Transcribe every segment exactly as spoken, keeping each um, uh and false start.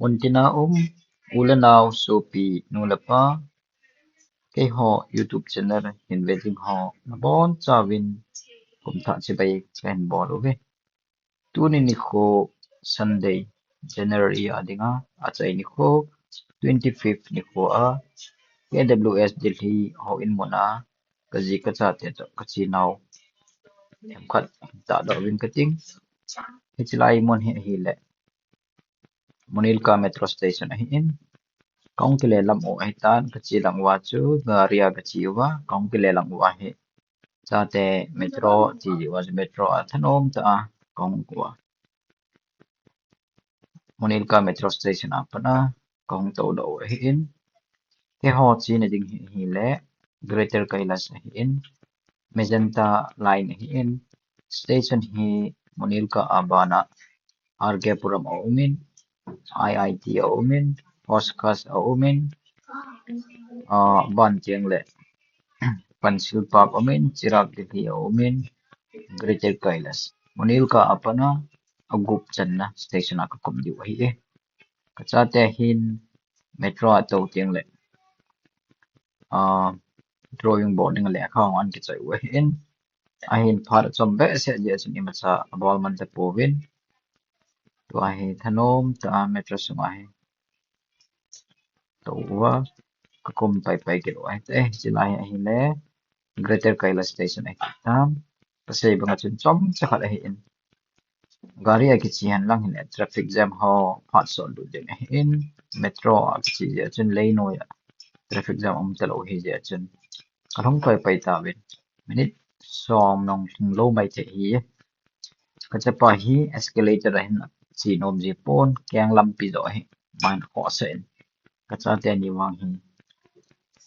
Muntina um, u le nau, sopi, nu le pa, keiho YouTube channel hin ve ding ho nabonchauvin kumthah chibai kahin bol uve. Tuni nikho Sunday, January a dinga, achai nikho, twenty-fifth nikho a, K W S Delhi houin muna, kaji kachate toh kachenau themkhat tahdoh uvin kating. Hiche lai mun hi ahile Munilka Metro Station ahin, kahung kile lang u ahitan, kache lang uva chu gari a kache uva, kahung kile lang uva hi chate metro ti uva chu metro a thanom tah a kahung uva. Munilka Metro Station a pat a kahung toudoh u ahin, keiho chena ding hi ahile Greater Kailash ahin, Magenta Line ahin, station hi Munilka a bana R K Puram aumin, I I T aumin, Oscars aumin, ah, ban teng le Panchkul Park aumin, Chirag Delhi aumin, Greater Kailash. Munilka a pat a agup channa station a kakum diu ahi e. Kachate hin metro a tou teng le, ah, drawing board ding lekha hung an kichoi u ahin, ahin phat achom behseh jeh chun imacha abol man tapouvin. Tua hi thanom tah a metro sunga hi tou uva kakum paipai kit u ahi. Eh, hiche lai hi ahile Greater Kailash Station ahi tam. Kasei banga chun chomcha khat ahin, gari a kiche hen lang hile traffic jam ho phat sot lut ding ahin, metro a kiche jeh chun leinoi a traffic jam um talou ahi jeh chun kalhung paipai tauvin, minute som nung lhung lou mai thei hi. Kachapa hi escalator a hin che nom ji pon, keng lampi joh hi man khohsah in, kachate ni vang hi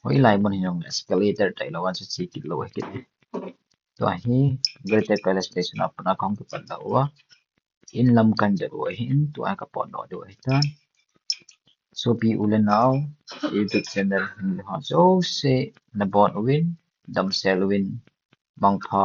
hoilai mun hin jong escalator tailou a chu che kit lou ahi kit e. Tua hi Greater Kailash Station a pat a kahung kipatdoh uva, in lam kahin jet u ahin, tua hi kapotdoh diu ahitan. Sopi u le nau, YouTube channel hin ve ho jouse nabon uvin, damsel uvin, mangpha